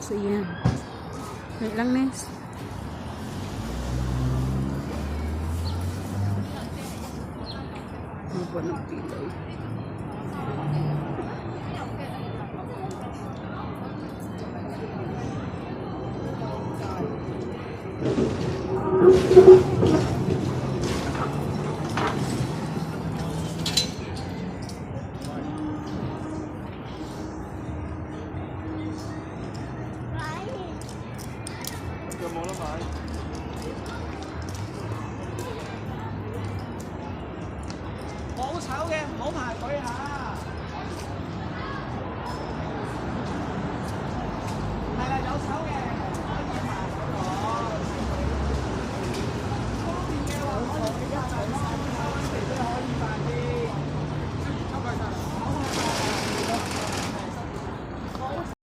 So, yan. Wait lang, Nes. Ano ba ng pila eh? 有冇得買？冇手嘅，唔好排隊嚇。